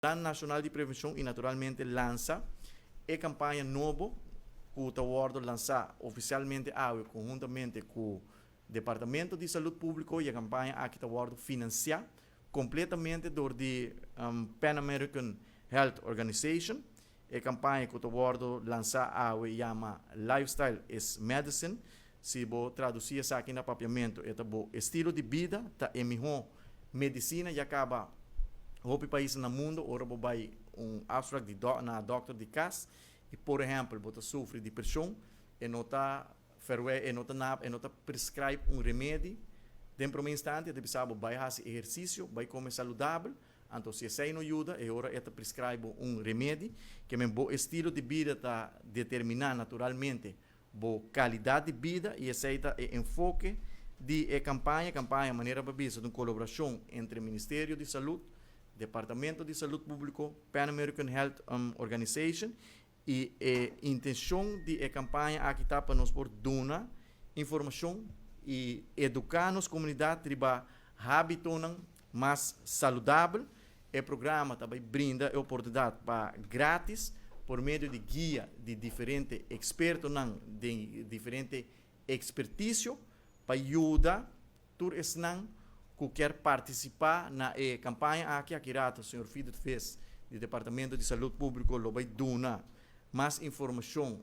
Plan Nacional di Prevencion y naturalmente lansa e campaña nobo cu ta wordo lansa oficialmente awe conhuntamente cu Departamento di Salud Publico, y e campaña aki ta wordo financia completamente door di Pan American Health Organization. E campaña cu ta wordo lansa awe yama "Lifestyle is Medicine". Si bo traduci esaki na Papiamento, e ta "Bo estilo di bida ta e miho medicina". Ya caba hopi pais na mundo, ora bo bay un afspraak na dokter di cas y, por ehempel, bo ta sufri di presion, e no ta verwe e no ta na e no ta prescribe un remedi den prome instante, e ta bo bay haci ehercicio, bay come saludabel. Anto, si esey no yuda, e ora e ta prescribe un remedi. Kiermen, bo estilo di bida ta determina naturalmente bo calidad di bida y esey ta e enfoke di e campaña. Campaña, manera pa bisa, di un colaboracion entre Ministerio di Salud, Departamento di Salud Publico, Pan American Health Organization, y e intencion di e campaña aki ta pa nos por duna informacion y educa nos comunidad riba habitonan mas saludabel. E programa tambe ta brinda e oportunidad pa gratis, por medio di guia di diferente expertonan di diferente experticio, pa yuda tur esnan cu kier participa na e campaña aki. Aki rato señor Fido Fes di Departamento di Salud Publico lo bay duna mas informacion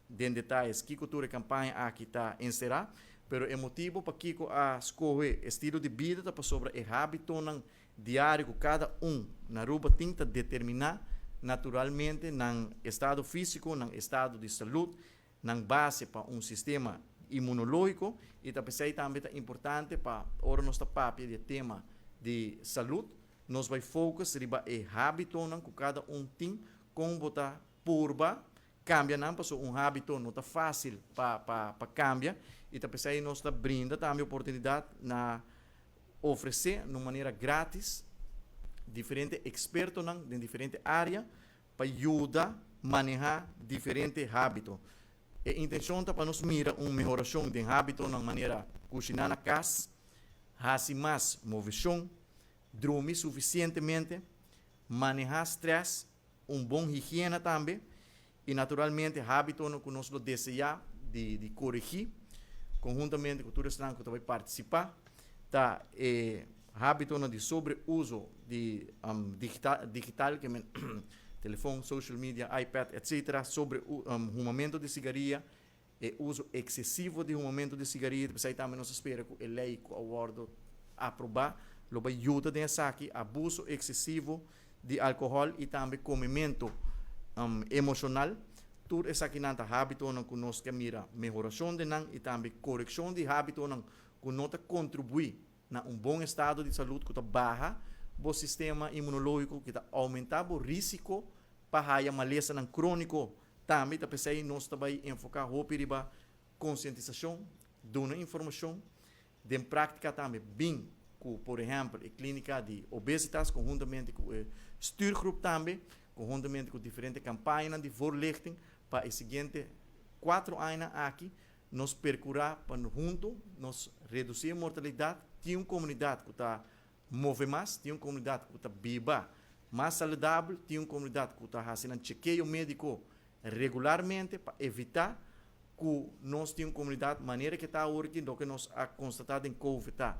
den detaye kico tur e campaña aki ta encera, pero e motibo pakico a scohe estilo di bida ta pasobra e habitonan diario cu cada un na Aruba tin ta determina naturalmente nan estado fisico, nan estado di salud, nan base pa un sistema inmunologico, y ta p'esey tambe ta importante pa ora nos ta papia di tema di salud, nos bay focus riba e habitonan cu cada un tin, con bo ta purba cambia nan, paso un habito no ta facil pa cambia, y ta p'esey nos ta brinda tambe oportunidad na ofrece di manera gratis diferente expertonan den diferente area pa yuda maneha diferente habito. E intencion ta pa nos mira un mehoracion di habito na manera cushina na cas, haci mas movecion, drumi suficientemente, maneha stress, un bon higiena tambe y naturalmente habito cu nos lo desea di coregi conhuntamente cu tur esnan cu bay participa ta e habito di sobreuso di digital, kiermen telefon, social media, iPad, etc., sobre humamento di sigaria y uso excesivo di humamento di sigaria. P'esey tambe nos ta spera cu e ley cu a wordo aproba lo bay yuda den esaki, abuso excesivo di alcohol y tambe comemento emocional. Tur esakinan ta habitonan cu nos kier mira mehoracion di nan y tambe coreccion di habitonan cu no ta contribui na un bon estado di salud, cu ta baha e sistema inmunologico, cu ta aumenta e risico pa haya malesanan cronico tambe. Ta p'esey nos ta bay enfoca hopi riba concientisacion, duna informacion den practica tambe, bin cu, por ehempel, e clinica di obesitas conhuntamente cu e stuurgroep tambe, conhuntamente cu diferente campaña di voorlichting pa e siguiente 4 aña aki nos percura pa hunto nos reduci e mortalidad. Tin un comunidad cu ta move mas, tin un comunidad cu ta biba mas saludabel, tin un comunidad cu ta haciendo chequeo medico regularmente pa evita cu nos tin un comunidad manera cu ta awor, cu nos a constata den COVID ta.